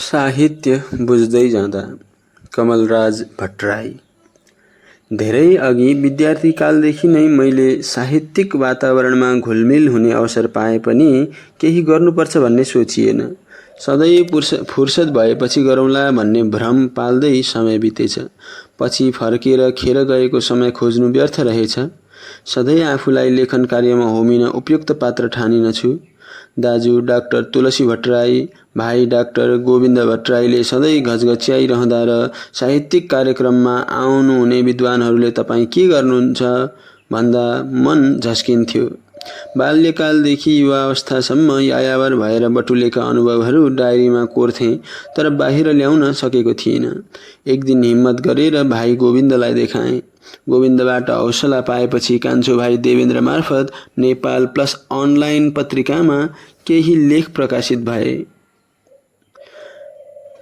साहित्य बुझ्दै जाँदा कमलराज भट्टराई। धेरै अघि विद्यार्थी कालदेखि नै मैले साहित्यिक वातावरणमा घुलमिल हुने अवसर पाए पनि केही गर्नुपर्छ भन्ने सोचिएन। सधैँ फुर्सद भएपछि गरौँला भन्ने भ्रम पाल्दै समय बितेछ। पछि फर्केर खेर गएको समय खोज्नु व्यर्थ रहेछ। सधैँ आफूलाई लेखन कार्यमा होमिन उपयुक्त पात्र ठानिनछु। दाजु डाक्टर तुलसी भट्टराई, भाइ डाक्टर गोविन्द भट्टराईले सधैँ घचघच्याइरहँदा र साहित्यिक कार्यक्रममा आउनुहुने विद्वानहरूले तपाईँ के गर्नुहुन्छ भन्दा मन झस्किन्थ्यो। बाल्यकालदेखि युवावस्थासम्म यायावर भएर बटुलेका अनुभवहरू डायरीमा कोर्थेँ, तर बाहिर ल्याउन सकेको थिइनँ। एक दिन हिम्मत गरेर भाइ गोविन्दलाई देखाएँ। गोविन्दबाट हौसला पाएपछि कान्छो भाइ देवेन्द्र मार्फत नेपाल प्लस अनलाइन पत्रिकामा केही लेख प्रकाशित भए।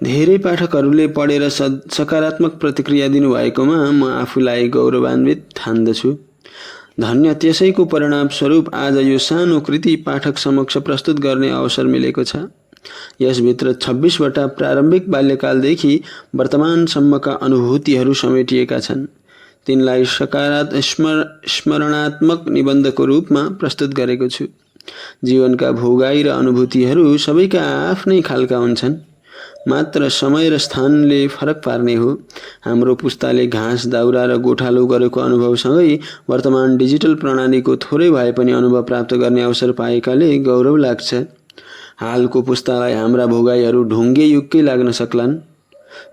धेरै पाठकहरूले पढेर सकारात्मक प्रतिक्रिया दिनुभएकोमा म आफूलाई गौरवान्वित ठान्दछु। धन्य त्यसैको परिणाम स्वरूप आज यो सानो कृति पाठक समक्ष प्रस्तुत गर्ने अवसर मिलेको छ। यसभित्र 26 वटा प्रारम्भिक बाल्यकालदेखि वर्तमानसम्मका अनुभूतिहरू समेटिएका छन्। तिनलाई स्मरणात्मक निबन्धको रूपमा प्रस्तुत गरेको छु। जीवनका भोगाई र अनुभूतिहरू सबैका आफ्नै खालका हुन्छन्, मात्र समय र स्थानले फरक पार्ने हो। हाम्रो पुस्ताले घाँस दाउरा र गोठालो गरेको अनुभवसँगै वर्तमान डिजिटल प्रणालीको थोरै भए पनि अनुभव प्राप्त गर्ने अवसर पाएकाले गौरव लाग्छ। हालको पुस्तालाई हाम्रा भोगाईहरू ढुङ्गे युगकै लाग्न सक्लान्।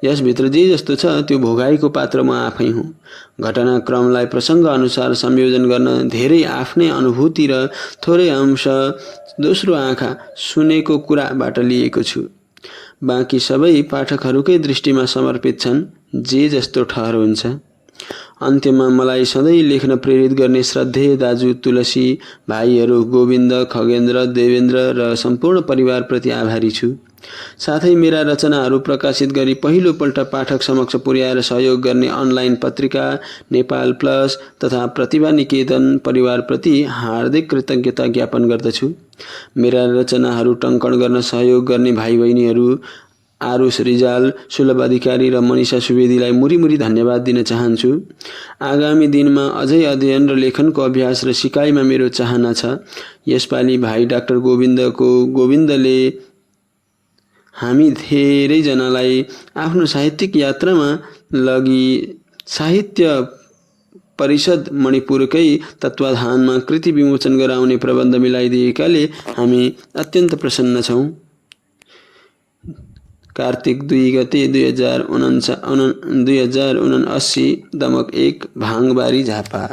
यसभित्र जे जस्तो छ त्यो भोगाईको पात्र म आफै हुँ। घटनाक्रमलाई प्रसङ्ग अनुसार संयोजन गर्न धेरै आफ्नै अनुभूति र थोरै अंश दोस्रो आँखा सुनेको कुराबाट लिएको छु। बाँकी सबै पाठकहरूकै दृष्टिमा समर्पित छन्, जे जस्तो ठहर हुन्छ। अन्त्यमा मलाई सधैँ लेख्न प्रेरित गर्ने श्रद्धेय दाजु तुलसी, भाइहरू गोविन्द, खगेन्द्र, देवेन्द्र र सम्पूर्ण परिवारप्रति आभारी छु। साथै मेरा रचनाहरू प्रकाशित गरी पहिलोपल्ट पाठक समक्ष पुर्याएर सहयोग गर्ने अनलाइन पत्रिका नेपाल प्लस तथा प्रतिभा निकेतन परिवारप्रति हार्दिक कृतज्ञता ज्ञापन गर्दछु। मेरा रचनाहरू टङ्कण गर्न सहयोग गर्ने भाइ बहिनीहरू आरुष रिजाल, सुलभ अधिकारी र मनिषा सुवेदीलाई मुरी धन्यवाद दिन चाहन्छु। आगामी दिनमा अझै अध्ययन र लेखनको अभ्यास र सिकाइमा मेरो चाहना छ। यसपालि भाइ डाक्टर गोविन्दले हामी धेरैजनालाई आफ्नो साहित्यिक यात्रामा लगी साहित्य परिषद मणिपुरकै तत्वाधानमा कृति विमोचन गराउने प्रबन्ध मिलाइदिएकाले हामी अत्यन्त प्रसन्न छौँ। कार्तिक 2 गते 2079 दमक 1 भाङबारी झापा।